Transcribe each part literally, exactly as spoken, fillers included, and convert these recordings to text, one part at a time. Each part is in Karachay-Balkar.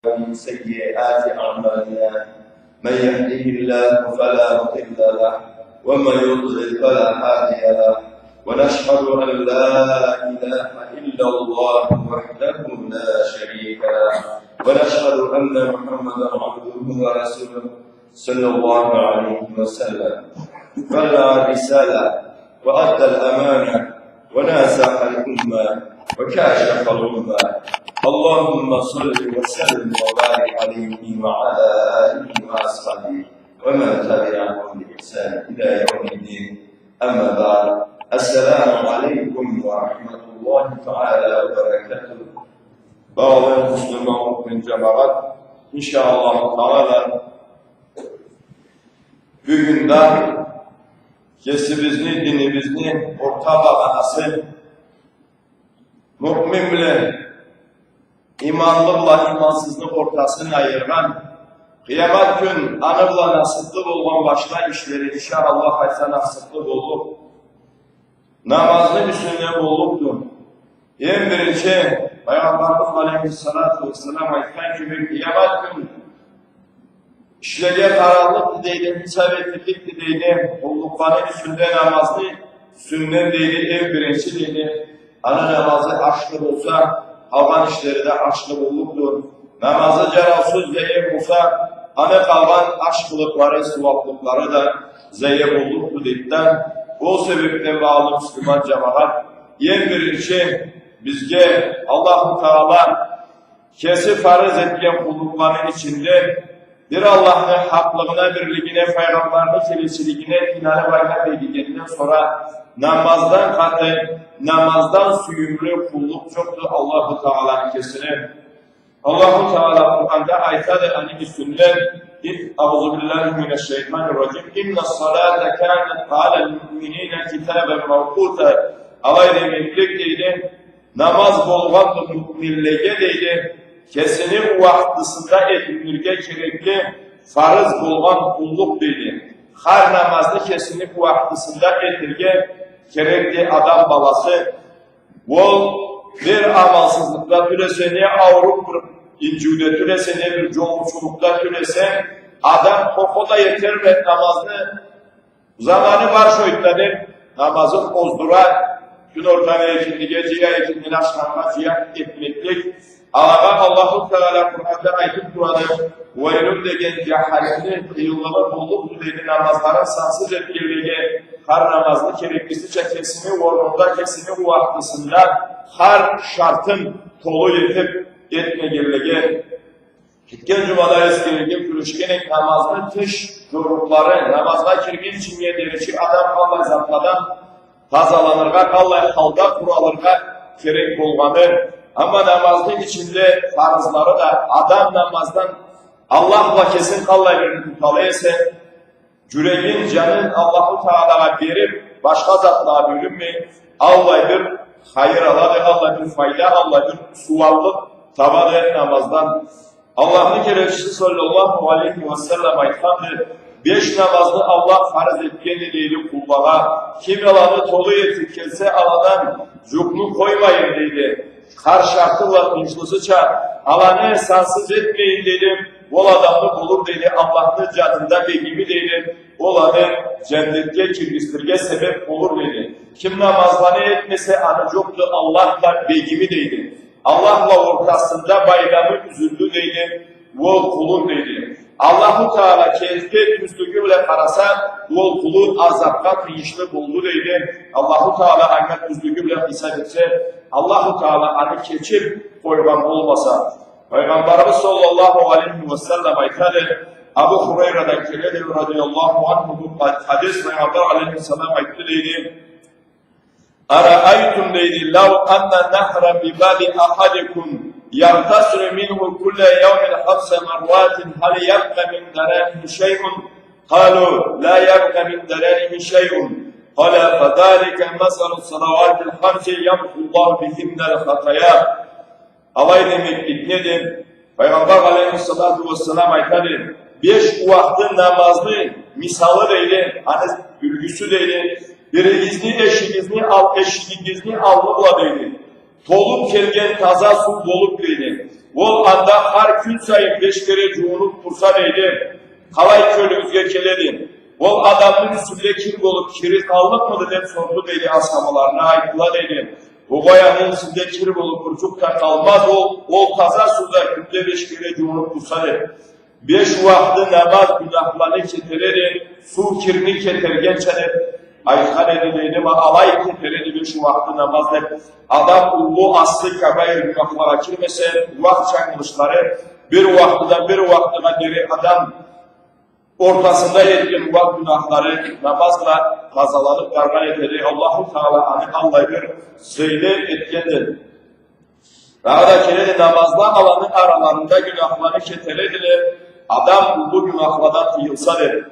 ومن سيئات أعمالنا. من يهده الله فلا مضل له، ومن يضلل فلا هادي له. ونشهد أن لا إله إلا الله وحده لا شريك له، ونشهد أن محمدا عبده ورسوله، صلى الله عليه وسلم، بلغ الرسالة وأدى الأمانة وناصح الأمة وكاشف الغمة. اللهم صل وسلم وبارك عليه وعلى آله وأصحابه ومن تبعهم بإحسان إلى يوم الدين. أما بعد، السلام عليكم ورحمة الله تعالى وبركاته. Багъалы муслиман, муъмин джамагъат, иншаАллаху Тагъала, бюгюн да кесибизни, динибизни орта багъанасы, муъмин бла иманлы бла имансызны ортасын айыргъан, къыямат кюн аны бла насыблы болгъан башха ишлери, иншаАллах, айтса, насыблы боллукъ намазны юсюнден боллукъду. Эм биринчи, Пайгъамбарыбыз алейхиссалату уассалам айтхан кибик, къыямат кюн ишлеге къараллыкъды, дейди, хисап этилликди, дейди, къуллукъланы юсюнде намазны юсюнден, дейди, эм биринчи, дейди, аны намазы ашхы болса, къалгъан ишлери да ашхы боллукъду. Намазы джараусуз, зая болса, аны къалгъан ашхылыкълары, сууаблыкълары да зая боллукъду, дейди да. Ол себебден, багъалы муслиман джамагъат, эм биринчи бизге Аллаху Тагъала кеси фарыз этген къуллукъланы ичинде бир Аллахны хакълыгъына, бирлигине, Пайгъамбарны келечилигине инаныб, аны бегигенден сора намаздан къаты, намаздан сюйюмлю къуллукъ джокъду Аллаху Тагъаланы кесине. Аллаху Тагъала Къуранда айтады аны юсюнден: أعوذ بالله من الشيطان الرجيم. إن الصلاة كانت على المؤمنين كتابا موقوتا. Алай демеклик, дейди, намаз болгъанды муъминлеге, дейди, кесини уахтысында этилирге керекли фарыз болгъан къуллукъ, дейди. Хар намазны кесини уахтысында этерге керекди адам баласы. Ол бир амалсызлыкъда тюл эсе, не ауруб бир инджиуде тюл эсе, не бир джолучулукъда тюл эсе, адам хо-хо да этерме намазны, заманы бар шойда деб, намазын оздура, кюн ортаны экиндиге джыя, экиндини ашхамгъа джыя этмеклик. Алагъа Аллаху Тагъала Къуранда айтыб турады: «Уайлун деген джаханимни къыйынлыгъы боллукъду», — дейди, намазларын сансыз этгенлеге, хар намазны кереклисича кесини орнунда, кесини уахтысында, хар шартын толу этиб этмегенлеге. Кетген джумада эсгерирге кюрешген эдик намазны тыш джорукълары, намазгъа киргинчинге дери адам къаллай затладан тазаланыргъа, къаллай халда къуралыргъа керек болгъаны. Амма намазны ичинде фарызлары да, адам намаздан Аллах бла кесин къаллай бир тутала эсе, джюрегин, джанын Аллаху Тагъалагъа бериб, башха затлагъа бёлюнмей, аллай бир хайыр алады, аллай бир файда, аллай бир сууаблыкъ табады намаздан. Аллахны келечиси саллаллаху алейхи ва саллам айтханды: «Беш намазны Аллах фарыз этгенди, — дейди, — къуллагъа. Ким аланы толу этиб келсе, аладан джукъну къоймайын, — дейди, — хар шарты бла тынчлысыча, аланы сансыз этмейин, — дейди, — ол адамны болур, — дейди, — Аллахны джанында бегими, — дейди, — ол аны джаннетге киргизирге себеб болур, — дейди. — Ким намазланы этмесе, аны джокъду Аллах бла бегими, — дейди. — Аллах бла ортасында байламы юзюлдю, — дейди, — ол къулум, — дейди. — Аллаху Тагъала келтирген тюзлюгю бла къараса, ол къулу азабха тийишли болду, — дейди. — Аллаху Тагъала анга тюзлюгю бла хисаб этсе, Аллаху Тагъала аны кечиб къойгъан болмаса». Пайгъамбарыбыз саллаллаху алейхи ва саллам айтады, Абу Хурайрадан келеди, радияллаху анху, бу хадис, Пайгъамбар алейхиссалам айтды, дейди: «أرأيتم, — дейди, — لو أن نهرا بباب أحدكم يغتسل منه كل يوم خمس مرات هل يبقى من درنه شيء؟» قالوا: «لا يبقى من درنه شيء.» قال: «فذلك مثل الصلوات الخمس يمحو الله بهن الخطايا». Алай демеклик неди? Пайгъамбар алейхиссалату уассалам айтады: «Беш уахты намазны мисалы, — дейди, — аны юлгюсю, — дейди, — биригизни эшигизни ал-, эшигигизни аллы бла, — дейди, толуб келген таза суу болуб, дейди. Ол анда хар кюн сайын беш кере джууунуб турса, дейди, къалай кёлюгюзге келеди? Ол адамны юсюнде кир болуб, кири къаллыкъмыды? Деб сорду, дейди, асхабаларына. Айтдыла, дейди, огъай, аны юсюнде кир болуб бир джукъ да къалмаз, ол, ол таза сууда кюнде беш кере джууунуб турса, деб. Беш уахты намаз гюнахланы кетереди, суу кирни кетергенча, деб айтхан эди, дейди, ма алай кетереди беш уахты намаз, деб. Адам уллу, аслы кабаир гюнахлагъа кирмесе, уах джангылышлары, бир уахтыдан бир уахтыгъа дери адам ортасында этген уах гюнахлары намаз бла тазаланыб баргъан этеди. Аллаху Таала аны аллай бир сыйлы этгенди. Дагъыда келеди, намазла аланы араларында гюнахланы кетередиле, адам уллу гюнахладан тыйылса, деди.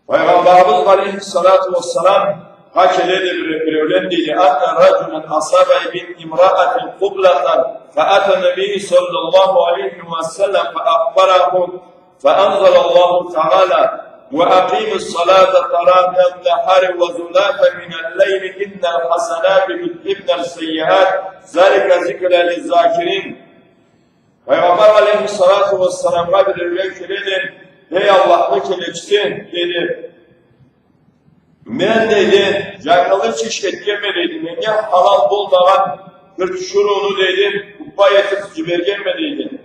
Файгъамбарыбыз алейхиссалату уассаламгъа келеди бир-, биреулен, дейди, أن رجلا أصابه من امرأة قبلة فأتى النبي صلى الله عليه وسلم فأخبره فأنزل الله تعالى: وأقيموا الصلاة طرفي النهار وزلفا من الليل إن الحسنات يذهبن السيئات ذلك ذكرى للذاكرين. Файгъамбар алейхиссалату уассаламгъа биреулен келеди, эй Аллахны келечиси, дейди, мен, дейди, джангылыч иш этгенме, дейди, меннге халал болмагъан бир тиширыуну, дейди, уппа этиб джибергенме, дейди.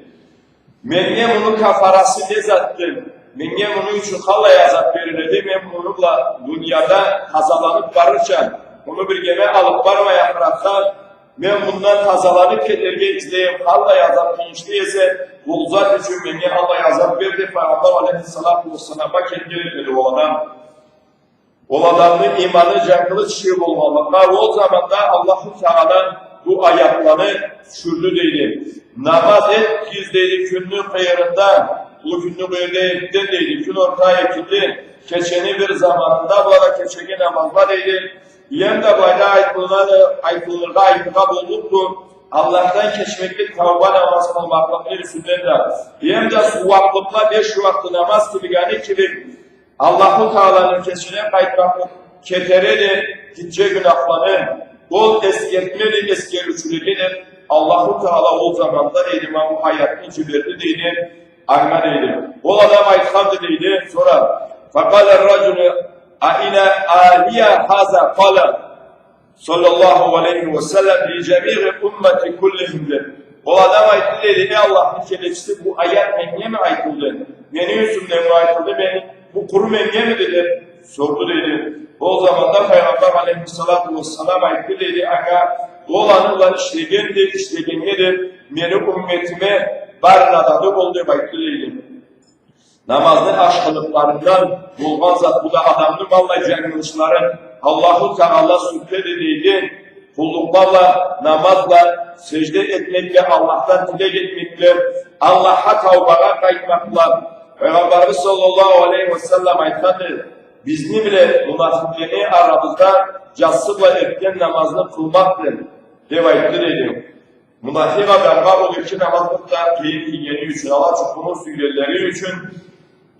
Меннге муну кафарасы не затды? Меннге муну ючюн къаллай азаб бериледи? Мен муну бла дунияда тазаланыб барырча, муну биргеме алыб бармай ахыратха, мен мундан тазаланыб кетерге излейме, къаллай азаб тийишли эсе, ол зат ючюн меннге аллай азаб берди, Файгъамбар алейхиссалату уассаламгъа келген этеди ол адам. Ол адамны иманы джангылыч болгъанлыкъгъа, ол заманда Аллаху Таала бу аятланы тюшюрдю, дейди. Намаз этигиз, дейди, кюнню къыйырында, бу кюнню къыйырында эртден, дейди, кюн орта, экинди, кечени бир заманында, была да кечеги намазла, дейди. Эм да былайда айтылынады, айтылыргъа, айтыргъа боллукъду, Аллахдан кечмеклик, тауба намаз къылмакълыкъны юсюнден да. Эм да сууаблыкъла беш уахты намаз тилегени кибик, Аллаху Тааланы кесине къайтмакъ кетереди гитче гюнахланы. Ол эсгертмеди эсгериучюлеге деб, Аллаху Таала ол заманда, дейди, ма бу аятны джиберди, дейди, анга, дейди. Ол адам айтханды, дейди, сора, فقال الرجل: أإلهي هذا؟ قال صلى الله عليه وسلم لجميع أمتي كلهم, деб. Ол адам айтды, дейди, эй Аллахны келечиси, бу аят меннгеми айтылды? Мени юсюмденми айтылды, мени, бу къуру меннгемиди? Деб сорду, дейди. Ол заманда Файгъамбар алейхиссалату уассалам айтды, дейди, анга, ол аны бла ишлегенди, ишлегеннге деб, мени умметиме барына да да ол, деб айтды, дейди. Намазны ашхылыкъларындан болгъан зат бу да, адамны ма аллай джангылычларын Аллаху Таала сюртеди, дейди. Къуллукъла бла, намаз бла, сежде этмек бла, Аллахдан тилек этмек бла, Аллахха таубагъа къайтмакъ бла. Файгъамбарыбыз саллаллаху алейхи ва саллам айтханды: бизни бла мунафикълени арабызда джатсы бла эртден намазны къылмакъды, деб айтды, дейди. Мунафикъ адамгъа ол эки намаз бир да къыйын тийгени ючюн, ала джукъуну сюйгенлери ючюн,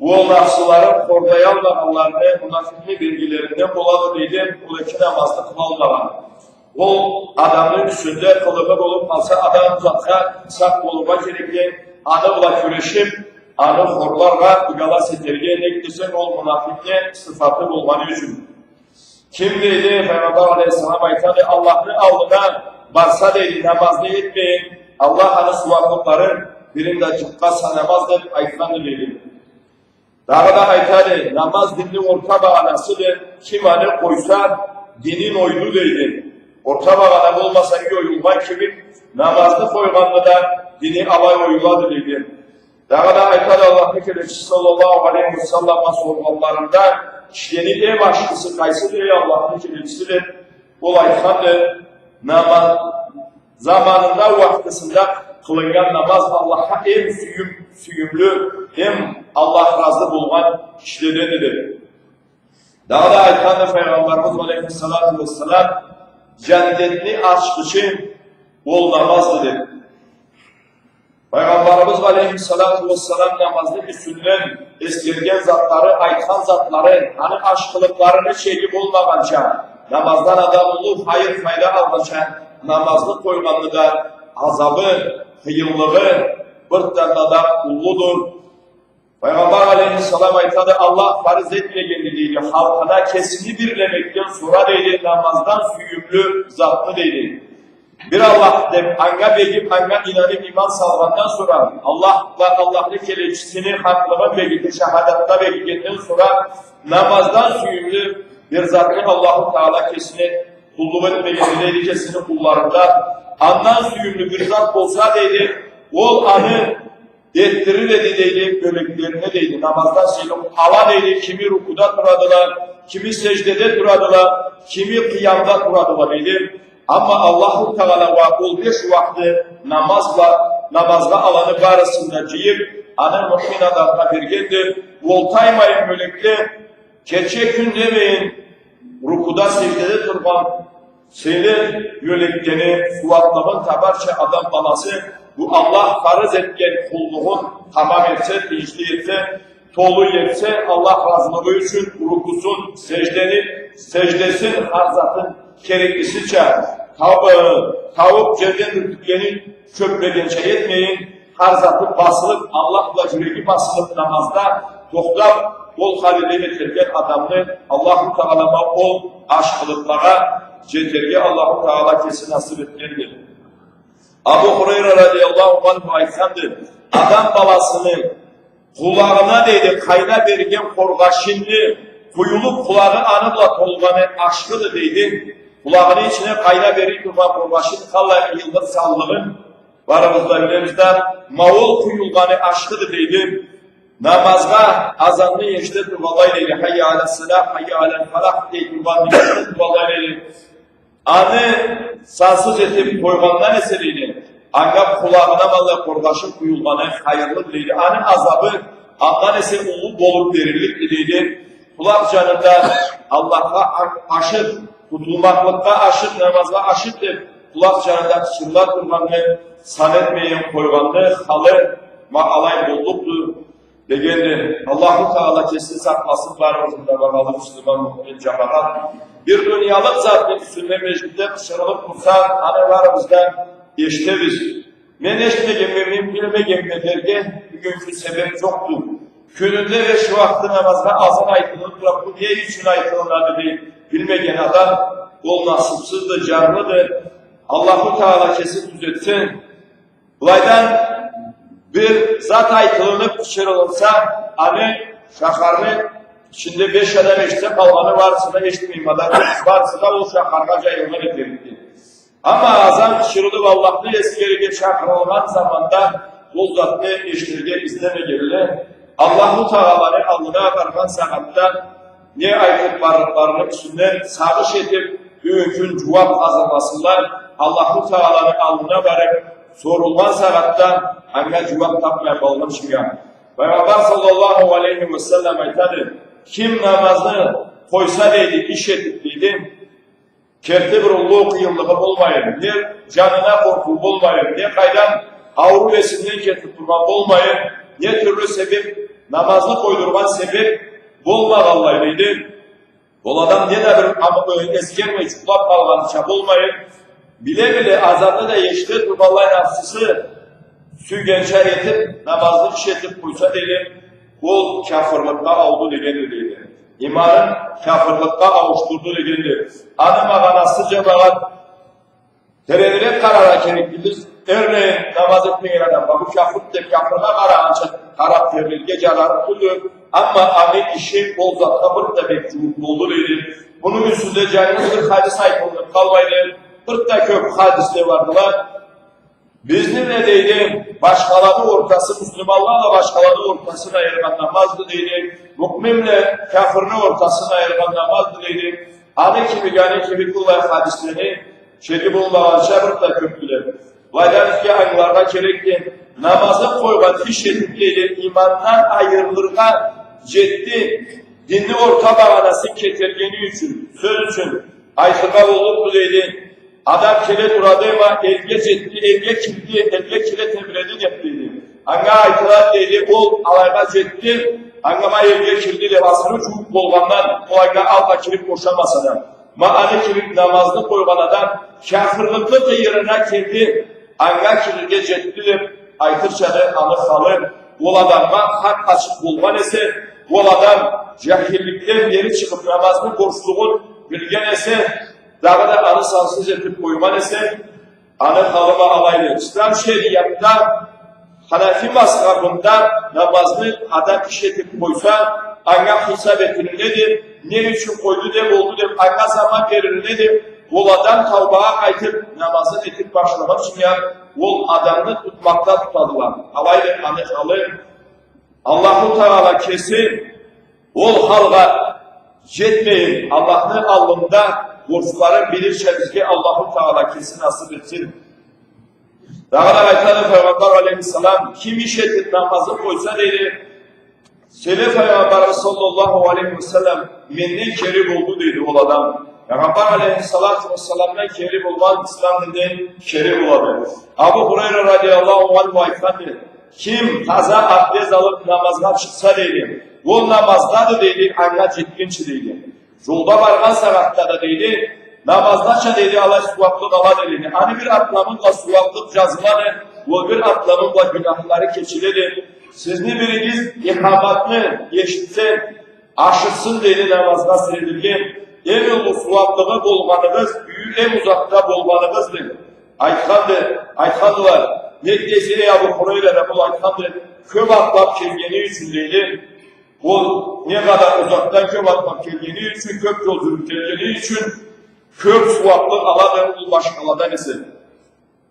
ол нафсыларын къордаялмагъанларыны, мунафикъни белгилеринден болады, дейди, ол эки намазны къылалмагъан. Ол адамны юсюнде къылыгъы болуб къалса, адам затха сакъ болургъа керекди, аны бла кюрешиб, аны хорларгъа, ыгалас этерге, нек десенг, ол мунафикъни сыфаты болгъаны ючюн. Ким, дейди, Файгъамбар алейхиссалам айтады, Аллахны аллына барса, дейди, намазны этмейин, Аллах аны сууаблыкъларын бирин да джукъгъа санамаз, деб айтханды, дейди. Дагъыда айтады, намаз динни орта багъанасыды, ким аны къойса, динин ойду, дейди. Орта багъана болмаса, юй оюлгъан кибик, намазны къойгъанны да дини алай оюлады, дейди. Дагъыда айтады, Аллахны келечиси саллаллаху алейхи ва салламгъа соргъанларында, ишлени эм ашхысы къайсыды, эй Аллахны келечиси, деб, ол айтханды, намаз, заманында, уахтысында къылыннган намаз Аллахха эм сюйюм-, сюйюмлю, эм Аллах разы болгъан ишледенди, деб. Дагъыда айтханды Файгъамбарыбыз алейхиссалату уассалам, джаннетни ачхычы ол намазды, деб. Файгъамбарыбыз алейхиссалату уассалам намазны юсюнден эсгерген затлары, айтхан затлары, аны ашхылыкъларыны чеги болмагъанча, Намаздан адам уллу хайыр, файда алгъанча, намазны къойгъанны да азабы, къыйынлыгъы бир да да уллудур. Пайгъамбар алейхиссалам айтады, Аллах фарыз этмегенди, дейди, халкъына кесини бирлемекден сора, дейди, намаздан сюйюмлю затны, дейди. Бир Аллах деп, анга бегип, анга ийнанып, иман салгъандан сора, Аллах бла Аллахны келечисини хакълыгъын бегитип, шахадатда бегигенден сора, намаздан сюйюмлю бир затны Аллаху Таала кесине къуллукъ этмегенди, дейди, кесини къулларында. Андан сюйюмлю бир зат болса, дейди, ол аны этдирир эди, дейди, ёлеклерине, дейди, намаздан сыйлыкъ ала, дейди, кими рукуда турадыла, кими сеждеде турадыла, кими къыямда турадыла, дейди. Амма Аллаху Таалагъа ол беш уакъты намаз бла, намазгъа аланы барысын да джыйып, аны муъмин адамгъа бергенди. Ол таймайын ёлекле, кече-кюн демейин, рукуда, сеждеде тургъан сыйлы ёлеклени сууаблыгъын табарча адам баласы, бу Аллах фарыз этген къуллугъун тамам этсе, тийишли этсе, толу этсе, Аллах разылыгъы ючюн рукусун, сеждени, сеждесин, хар затын кереклисича таб-, табып, джерден бир тюпкени чёплегенча этмейин, хар заты басылып, Аллах бла джюреги басылып, намазда тохтап, ол халиде этерге адамны Аллаху Таала ма ол ашхылыкълагъа джетерге Аллаху Таала кеси насып этгенди. Абу Хурайра радияллаху анху айтханды, адам баласыны къулагъына, дейди, къайнап эрген къоргъашынны къуюлуп, къулагъы аны бла толгъаны ашхыды, дейди. Къулагъыны ичине къайнап эри тургъан къоргъашын къаллай къыйынлыкъ саллыгъын барыбыз да билебиз да, ма ол къуюлгъаны ашхыды, дейди. Намазгъа азанны эшите тургъанлай, дейди, хайя аля салах, хайя аля фалах дей тургъанны эшите тургъанлай, дейди. Аны сансыз этип къойгъандан эсе, дейди, анга къулагъына ма аллай къоргъашын къуюлгъаны хайырлыды, дейди. Аны азабы андан эсе уллу болуп берилликди, дейди. Къулакъ джанында Аллахха а-, ашыкъ, къутулмакълыкъгъа ашыкъ, намазгъа ашыкъ деп, къулакъ джанында къычырыла тургъанны сан этмейин къойгъанны халы ма алай боллукъду. Дегенди, Аллаху Таала кеси сакъласын барыбызны да, багъалы муслиман, муъмин джамагъат. Бир дуниялыкъ затны юсюнден межгитде къычырылып турса, аны барыбыз да эшитебиз. Мен эшитмегенме, мен билмегенме дерге бюгюннгю себеп джокъду. Кюнюнде беш уакъты намазгъа азан айтылынып тура, бу не ючюн айтылынады деб билмеген адам, ол насыпсызды, джарлыды. Аллаху Таала кеси тюзетсин. Былайдан бир зат айтылынып къычырылынса, аны шахарны ичинде беш адам эшитсе, къалгъаны барысы да эшитмейме да, барысы да ол шахаргъа джайылгъан этерикди. Амма азан къычырылып, Аллахны эсгерирге чакъырылгъан заманда ол затны эшитирге излемегенле, Аллаху Тааланы аллына баргъан сагъатда не айтып барлыкъларыны юсюнден сагъыш этип, бюгюн джууап хазырласынла, Аллаху Тааланы аллына барып, сорулгъан сагъатда анга джууап тапмай къалгъынчынга. Пайгъамбар саллаллаху алейхи ва саллам айтады, ким намазны къойса, дейди, иш этип, дейди, керти бир уллу къыйынлыгъы болмайын, не джанына къоркъуу болмайын, не къайдан ауруу эсинден кетип тургъан болмайын, не тюрлю себеп, намазны къойдургъан себеп болмагъанлай, дейди. Ол адам не да бир ам-, э, эсгермей, джукълап къалгъанча болмайын, биле-биле азанны да эшите тургъанлай, нафсысы сюйгенча этип, намазны иш этип къойса, дейди, ол кяфырлыкъгъа ауду дегенди, дейди. Иманын кяфырлыкъгъа ауушдурду дегенди. Аны магъанасы, джамагъат, теренирек къараргъа керекбиз. Эрнеен намаз этмеген адамгъа бу кяфыр деб, кяфыргъа къарагъанча къараб тебрерге джарарыкъ тюлдю. Амма аны иши ол затха бир да бек джууукъ болду, дейди. Муну юсюнде джангыз бир хадис айтылыныб къалмайды. Бир да кёб хадисле бардыла. Бизни бла, дейди, башхаланы ортасы, муслиманла бла башхаланы ортасын айыргъан намазды, дейди. Муъмин бла кяфырны ортасын айыргъан намазды, дейди. Аны кибик, аны кибик быллай хадислени чеги болмагъанча бир да кёбдюле. Былайда бизге ангыларгъа керекди, намазны къойгъан иш этип, дейди, имандан айырылыргъа джетди. Динни орта багъанасын кетергени ючюн, сёз ючюн, айтыргъа боллукъду, дейди. Адам келе турады, ма элге джетди, элге кирди, элге кире тебреди деб, дейди. Анга айтылады, дейди, ол алайгъа джетди, анга ма элге кирди деб, асыры джууукъ болгъандан, ол анга алгъа кирип бошамаса да. Ма аны кибик намазны къойгъан адам кяфырлыкъны къыйырына келди, анга кирирге джетди деб айтырчады аны халы. Ол адамгъа хакъ ачыкъ болгъан эсе, ол адам джахилликден бери чыгъыб намазны борчлугъун билген эсе, дагъыда аны сансыз этиб къойгъан эсе, аны халы ма алайды. Ислам шериатда ханафи мазхабында намазны адам иш этиб къойса, анга хисаб этилинеди, не ючюн къойду, не болду деб, анга заман берилинеди. Ол адам таубагъа къайтыб, намазын этиб башлагъынчыгъа, ол адамны тутмакъда тутадыла. Алайды аны халы. Аллаху Таала кеси ол халгъа джетмейин, Аллахны аллында борчларын билирча бизге Аллаху Таала кеси насыб этсин. Дагъыда айтады Пайгъамбар алейхиссалам, ким иш этиб намазын къойса, дейди, сени Пайгъамбарым саллаллаху алейхи ва саллам менден кери болду, дейди ол адам. Пайгъамбар алейхиссалату вассаламдан кери болгъан ислам динден кери болады. Абу Хурайра радияллаху анху айтханды, ким таза абдез алыб намазгъа чыкъса, дейди, ол намаздады, дейди, анга джетгинчи, дейди. Джолда баргъан сагъатда да, дейди, намаздача, дейди, алай сууаблыкъ алады, дейди. Аны бир атламын бла сууаблыкъ джазылады, ол бир атламын бла гюнахлары кечиледи. Сизни биригиз икъаматны эшитсе, ашыкъсын, дейди, намазгъа сирелирге. Эм уллу сууаблыгъы болгъаныгъыз, юйю эм узакъда болгъаныгъызды. Айтханды, айтхандыла, нек десе, эй Абу Хурайра, да ол айтханды, кёб атлаб келгени ючюн, дейди. Ол не къадар узакъдан кёб атлаб келгени ючюн, кёб джол джюрюб келгени ючюн кёб сууаблыкъ алады ол башхаладан эсе.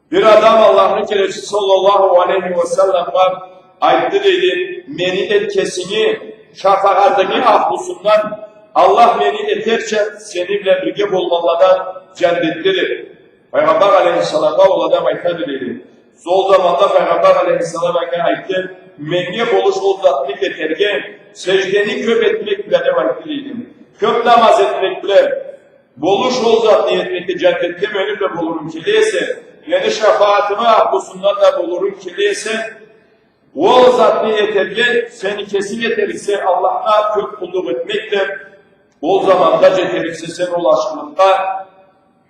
Бир адам Аллахны келечиси саллаллаху алейхи ва салламгъа айтды, дейди, мени эт кесинги шафагъатынгы ахлусундан, Аллах мени этерча сени бла бирге болгъанладан джандетде, деб. Пайгъамбар алейхиссаламгъа ол адам айтады, дейди. Сол заманда Пайгъамбар алейхиссалам анга айтды, меннге болуш ол затны этерге, сеждени кёб этмек бла, деб айтды, дейди. Кёб намаз этмек бла болуш ол затны этмекге, джандетде мени бла болурунг келе эсе, мени шафагъатымы ахлусундан да болурунг келе эсе, ол затны этерге, сени кесинг этериксе, Аллахха кёб къуллукъ этмек деб, ол заманда джетериксе сен ол ашхылыкъгъа,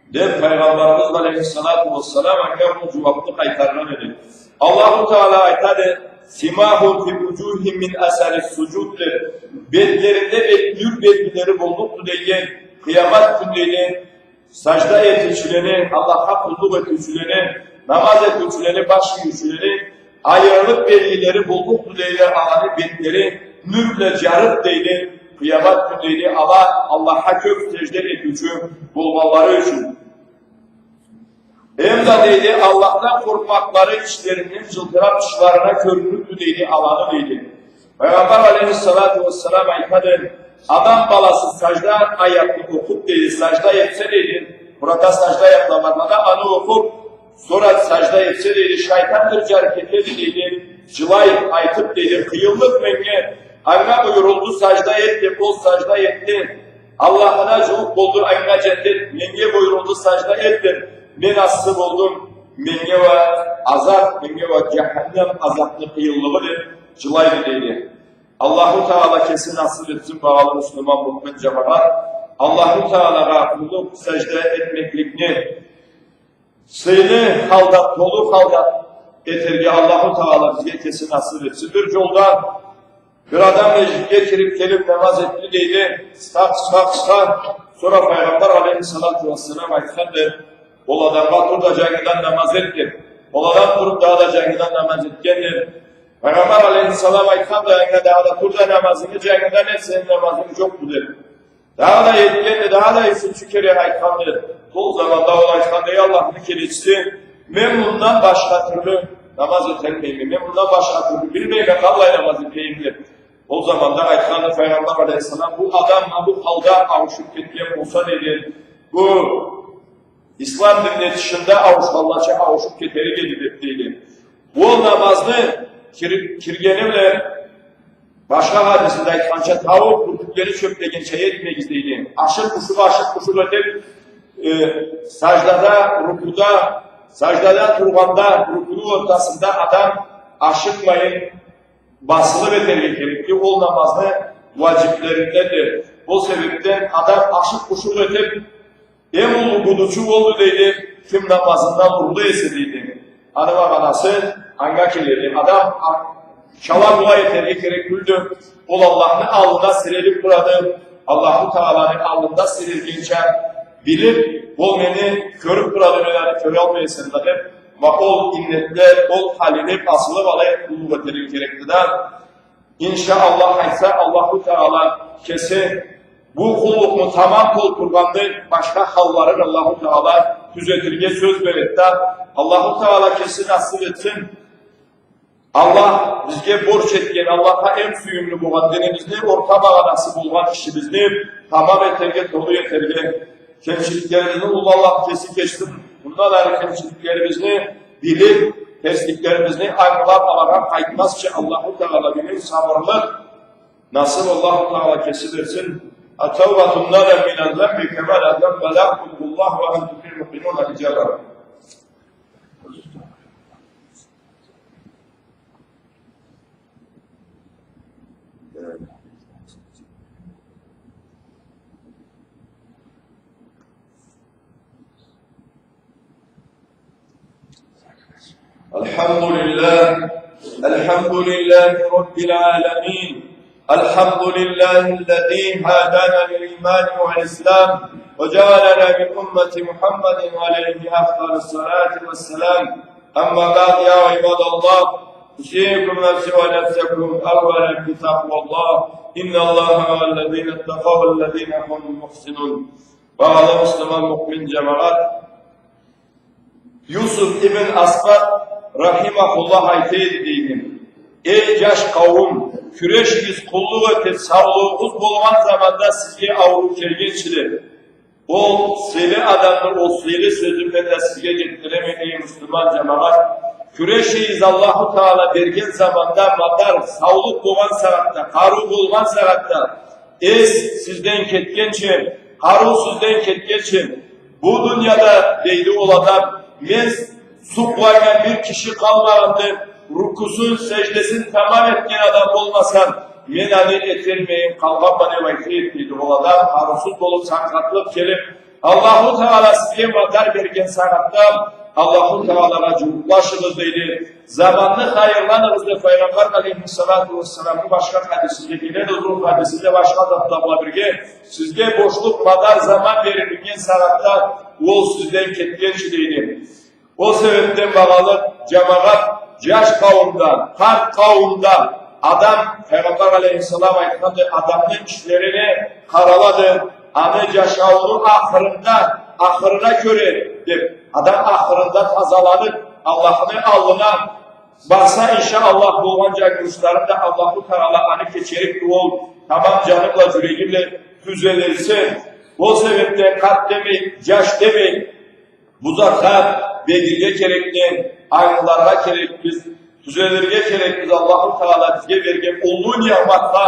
деб, Пайгъамбарыбыз алейхиссалату вассалам анга ол джууабны къайтаргъан эди. Аллаху Таала айтады, симахум фи вуджухихим мин асари суджуд, деб, бетлеринде бек нюр белгилери боллукъду, дейди, къыямат кюн, дейди, сажда этиучюлени, Аллахха къуллукъ этиучюлени, намаз этиучюлени, баш ийиучюлени айырылыкъ белгилери боллукъду, дейди, аланы бетлери нюр бла джарыкъ, дейди, къыямат кюн, дейди, ала Аллахха кёб сежде этиучю болгъанлары ючюн. Эм да, дейди, Аллахдан къоркъмакълары ичлеринден джылтыраб тышларына кёрюнюрдю, дейди, аланы, дейди. Пайгъамбар алейхиссалату вассалам айтады, адам баласы сажда аятны окъуб, дейди, сажда этсе, дейди, Къуранда сажда аятла барлада, аны окъуб, сора сажда этсе, дейди, шайтан бир джарыкъ этеди, дейди, джылай, айтыб, дейди, къыйынлыкъ меннге, анга буюрулду сажда эт деб, ол сажда этди. Аллахына джууукъ болду, анга джандет, меннге буюрулду сажда эт деб, мен ассы болдум, меннге уа азаб, меннге уа джаханнам азабны къыйынлыгъы деб джылайды, дейди. Аллаху Таала кеси насыб этсин, багъалы муслиман, муъмин джамагъат. Аллаху Таалагъа къуллукъ, сажда этмекликни сыйлы халда, толу халда этерге Аллаху Таала бизге кеси насыб этсин. Бир джолда бир адам межгитге кириб келиб намаз этди, дейди. Къысха, къысха, къысха. Сора Пайгъамбар алейхиссалату вассалам айтханды, ол адамгъа, тур да джангыдан намаз эт, деб. Ол адам туруб дагъыда джангыдан намаз этгенди. Пайгъамбар алейхиссалам айтханды анга, дагъыда тур да намазынгы джангыдан эт, сени намазынг джокъду, деб. Дагъыда этгенди, дагъыда ючюнчю кере айтханды. Ол заманда ол айтханды, эй Аллахны келечиси, мен мындан башха тюрлю намаз эталмайма, мен мындан башха тюрлю билмейме, къаллай намаз этейим, деб. Ол заманда айтханды Пайгъамбар алейхиссалам, бу адам ма бу халда ауушуб кетген болса, дейди, бу ислам динни тышында ауушханлача ауушуб кетерик эди, деб, дейди. Ол намазны кир-, киргени бла башха хадисинде айтханча, тауукъ бюртюклени чёплегенча этмегиз, дейди. Ашыкъ-ушукъ, ашыкъ-ушукъ этиб, э, саждада, рукуда, саждада тургъанда, рукуну ортасында адам ашыкъмайын, басылыб этерге керекди. Ол намазны уаджиблеринденди. Ол себебден адам ашыкъ-ушукъ этиб, Эм уллу гудучу олду, дейди, ким намазындан урлу эсе, дейди. Аны магъанасы анга келеди. Адам а-, чала-була этерге керек тюлдю. Ол Аллахны аллына сирелип турады. Аллаху Тааланы аллында сирелгенча билип, ол мени кёрюп турады, мен аны кёралмай эсем да деп, ма ол иннетле, ол халине басылып алай къуллукъ этерге керекди да. Иншааллах, айтса Аллаху Таала кеси бу къуллукъну тамам толтургъанды, башха халларын Аллаху Таала тюзетирге сёз береди да. Аллаху Таала кеси насып этсин. Аллах бизге борч этген, Аллахха эм сюйюмлю болгъан динибизни, орта магъанасы болгъан ишибизни тамам этерге, толу этерге. Кемчиликлерибизни уллу Аллах кеси кечсин. Мындан ары кемчиликлерибизни билип, терсликлерибизни ангылап, алагъа къайтмазча Аллаху Таала бизге сабырлыкъ, насып Аллаху Таала кеси берсин. التوبة الندم من الذنب كما لا ذنب له. ادعوا الله وأنتم موقنون بالإجابة. الحمد لله. الحمد لله رب العالمين. الحمد لله الذي هدانا للإيمان والإسلام وجعلنا من أمة محمد عليه أفضل الصلاة والسلام. أما بعد، يا عباد الله، أوصيكم نفسي ونفسكم أولا بتقوى الله. إن الله مع الذين اتقوا والذين هم محسنون. Багъалы муслиман, муъмин джамагъат, Юсуф ибн Асбат рахимахуллах айта эди, дейди: «Эй, джаш къауум, кюрешигиз, къуллукъ этигиз, саулугъугъуз болгъан заманда сизге ауруу келгинчи», — деп. Ол сыйлы адамны ол сыйлы сёзю бла да сизге джетдиреме, эй муслиман джамагъат. Кюрешигиз, Аллаху Таала берген заманда мадар, саулукъ болгъан сагъатда, къарыу болгъан сагъатда, эс сизден кетгинчи, къарыу сизден кетгинчи, бу дунияда, дейди ол адам, мен сукъланнган бир киши къалмагъанды, рукусун, сеждесин тамам этген адам болмаса, мен аны эталмайын къалгъанма, деп айта эди, дейди ол адам, къарыусуз болуп, сакъатлыкъ келип, Аллаху Таала сизге мадар берген сагъатда Аллаху Таалагъа джууукълашыгъыз, дейди. Заманны хайырланыгъыз, деп Пайгъамбар алейхиссалату уассаламны башха хадисинде келеди, узун хадисинде, башха затла бла бирге, сизге бошлукъ, мадар, заман берилиннген сагъатда ол сизден кетгинчи, дейди. Ол себепден, багъалы джамагъат, джаш къауумда, къарт къауумда адам, Пайгъамбар алейхиссалам айтханды, адамны ишлерине къаралады, аны джашаууну ахырында, ахырына кёре, деп, адам ахырында тазаланып, Аллахны аллына барса, иншаАллах, болгъан джангылышларын да Аллаху Таала аны кечерикди, ол тамам джаны бла, джюреги бла тюзелирсе. Ол себепден къарт демей, джаш демей, бу затха бегирге керекди, ангыларгъа керекбиз, тюзелирге керекбиз. Аллаху Таала бизге берген уллу ниъматха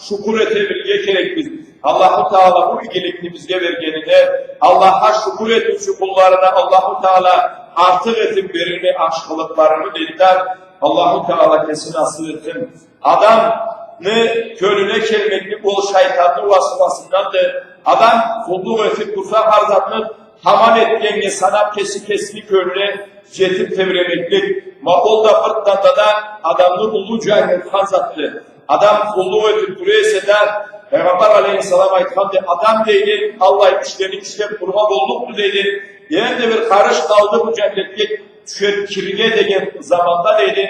шукур эте билирге керекбиз. Аллаху Таала бу игиликни бизге бергенине Аллахха шукур этиучю къулларына Аллаху Таала артыкъ этип берирми ашхылыкъларыны, дейди да, Аллаху Таала кеси насып этсин. Адамны кёлюне келмеклик ол шайтанны уасуасынданды. Адам къуллукъ этип турса, хар затны тамам этгеннге санап, кеси кесини кёлюне джетип тебремеклик. Ма ол да бир танда да адамны уллу джангылтхан затды. Адам къуллукъ этип тура эсе да, Пайгъамбар алейхиссалам айтханды, адам, дейди, аллай ишлени ишлеп турургъа боллукъду, дейди. Энди бир къарыш къалды бу джаннетге тюшюп кирирге деген заманда, дейди,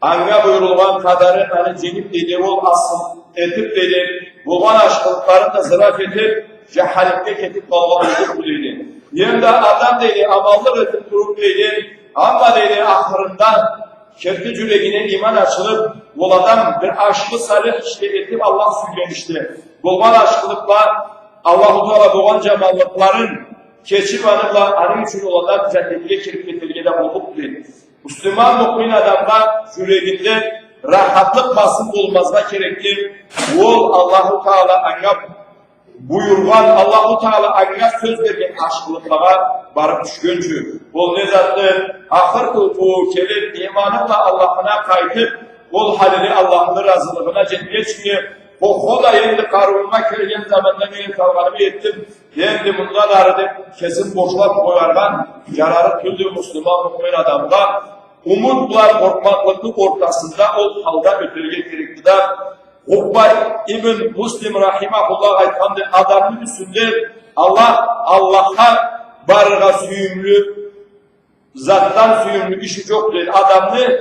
анга буюрулгъан къадарын аны дженип, дейди, ол асыл этип, дейди, болгъан ашхылыкъларын да зыраф этип, джаханимге кетип къалгъан боллукъду, дейди. Энди адам, дейди, аманлыкъ этип туруп, дейди, амма, дейди, ахырында керти джюрегине иман ачылып, ол адам бир ашхы, салих ишни этип, Аллах сюйген ишни, болгъан ашхылыкъла, Аллаху Таала болгъан джаманлыкъларын кечип, аны бла, аны ючюн ол адам джаннетге кирип кетерге да боллукъду, дейди. Муслиман, муъмин адамгъа джюрегинде рахатлыкъ басым болмазгъа керекди. Ол Аллаху Таала анга буюргъан, Аллаху Таала анга сёз берген ашхылыкълагъа барып тюшгюнчю. Ол не затды? Ахыр толкъуу келип, иманы бла Аллахына къайтып, ол халине Аллахны разылыгъына джетгинчи, Хо-, хо да энди къарыуума келген заманда мен эталгъанымы этдим, энди мындан ары деб кесин бошлаб къояргъа джарарыкъ тюлдю муслиман, муъмин адамгъа. Умут бла къоркъмакълыкъны ортасында ол халда ётерге керекди да. Укъба ибн Муслим рахимахуллах айтханды: адамны юсюнде Аллах, Аллахха барыргъа сюйюмлю затдан сюйюмлю иши джокъ, дейди. Адамны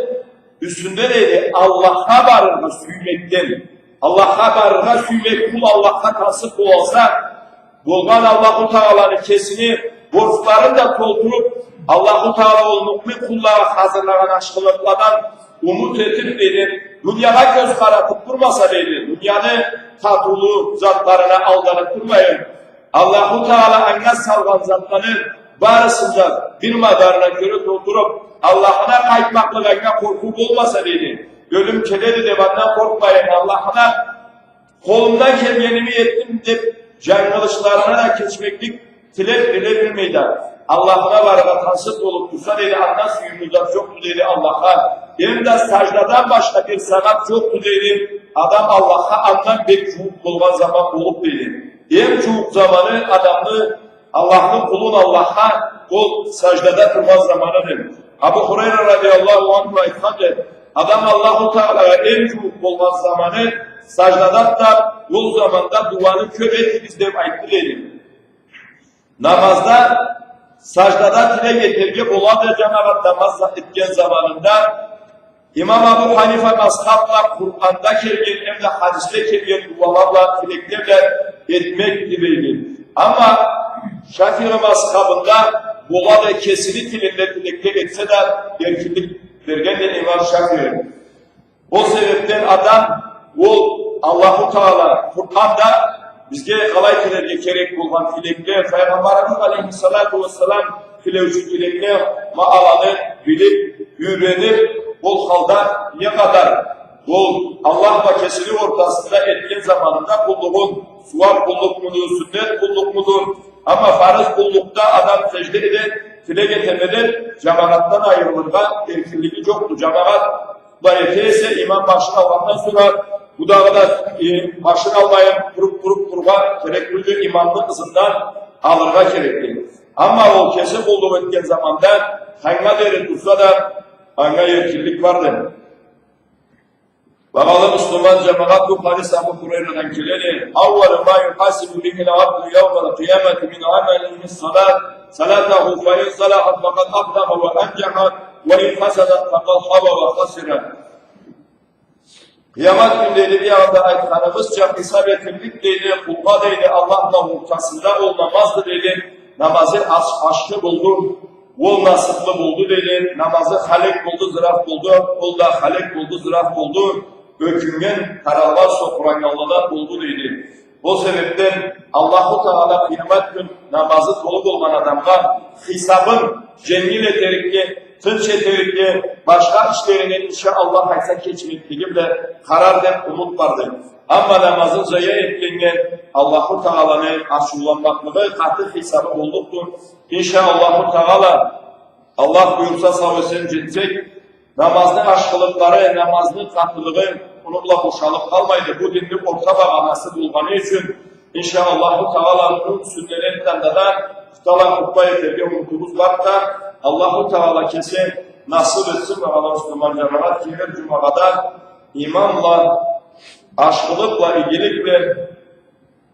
юсюнде, дейди, Аллахха барыргъа сюймекден, Аллахха барыргъа сюймек, къул Аллахха тансыкъ болалса, болгъан Аллаху Тааланы кесини борчларын да толтуруб, Аллаху Таала ол муъмин къуллагъа хазырлагъан ашхылыкъладан умут этиб, дейди, дуниягъа кёз къаратыб турмаса, дейди, дунияны татыулу затларына алданыб турмайын, Аллаху Таала анга салгъан затланы барысын да бир мадарына кёре толтуруб, Аллахына къайтмакълыкъ анга къоркъуу болмаса, дейди. Ёлюм келеди деб андан къоркъмайын, Аллахына къолумдан келгеними этдим деб, джангылышларына да кечмеклик тилеб, тилей билмей да, Аллахына барыргъа тансыкъ болуб турса, дейди, андан сюйюмлю зат джокъду, дейди, Аллахха. Эм да саждадан башха бир сагъат джокъду, дейди, адам Аллахха андан бек джууукъ болгъан заман болуб, дейди. Эм джууукъ заманы адамны Аллахны къулун Аллахха ол саждада тургъан заманыды. Абу Хурайра радияллаху анху айтханды: адам Аллаху Таалагъа эм джууукъ болгъан заманы саждадады да, ол заманда дуаны кёб этигиз деб айтды, дейди. Намазда саждада тилек этерге болады, джамагъат, намаз этген заманында. Имам Абу Ханифа мазхабда Къуранда келген, эм да хадисде келген дуала бла, тилекле бла этмекди, дейди. Амма Шафии мазхабында болады, кесини тилинде тилекле этсе да, эркинлик бергенди имам Шафии. Ол себебден адам, ол Аллаху Таала Къуранда бизге къалай тилерге керек болгъан тилекле, Файгъамбарыбыз алейхиссалату уассалам тилеучю тилекле, ма аланы билиб, юйрениб, ол халда не къадар ол Аллах бла кесини ортасында этген заманында къуллугъун, сууаб къуллукъмуду, сюннет къуллукъмуду, амма фарыз къуллукъда адам сажда эте, тилек этеме деб, джамагъатдан айырылыргъа эркинлиги джокъду. Джамагъат бла эте эсе, имам башын алгъандан сора, бу дагъыда, э, башын алмайын, туруб, туруб турургъа керек тюлдю, имамны ызындан алыргъа керекди. Амма ол кеси къуллукъ этген заманда, ханга дери турса да, анга эркинлик барды. Багъалы муслиман джамагъат, бу хадис Абу Хурайрадан келеди: «أول ما يحاسب به العبد يوم القيامة من عمله الصلاة، صلاته فإن صلحت فقد أفلح وأنجح، وإن فسدت فقد خاب وخسر». Къыямат кюн, дейди, биягъында айтханыбызча, хисаб этиллик, дейди, къулгъа, дейди, Аллах бла ортасында ол намазды, дейди, намазы аш-, ашхы болду, ол насыблы болду, дейди, намазы халек болду, зыраф болду, ол да халек болду, зыраф болду, ёкюннген, таралгъан, сокъураннганладан болду, дейди. Ол себебден Аллаху Таала къыямат кюн намазы толу болгъан адамгъа хисабын дженгил этерикге, тынч этерикге, башха ишлерине, иншаАллах, айтса, кечмеклиги бла къарар деб умут барды. Амма намазын зая этгеннге Аллаху Тааланы ачыуланмакълыгъы, къаты хисабы боллукъду. ИншаАллаху Таала, Аллах буюрса, сау-эсен джетсек, намазны ашхылыкълары, намазны къатылыгъы муну бла бошалыб къалмайды. Бу динни орта багъанасы болгъаны ючюн, иншаАллаху Таала, муну юсюнден энтда да туталгъан хутба этерге умутубуз бар да, Аллаху Таала кеси насыб этсин, багъалы муслиман джамагъат, келир джумагъада иман бла, ашхылыкъ бла, игилик бла,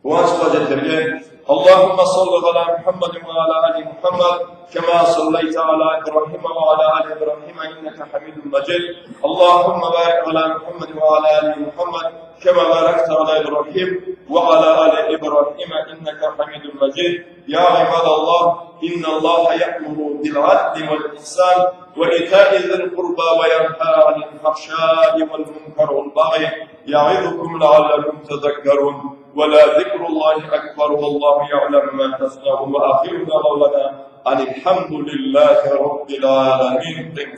къууанч бла джетерге. اللهم صل على محمد وعلى آل محمد كما صليت على إبراهيم وعلى آل إبراهيم إنك حميد مجيد. اللهم بارك على محمد وعلى آل محمد كما باركت على إبراهيم وعلى آل إبراهيم إنك حميد مجيد. يا عباد الله، إن الله يأمر بالعدل والإحسان وإيتاء ذي القربى وينهى عن الفحشاء والمنكر والبغي يعظكم لعلكم تذكرون. ولذكر الله أكبر والله يعلم ما تصنعون. وآخر دعوانا أن الحمد لله رب العالمين.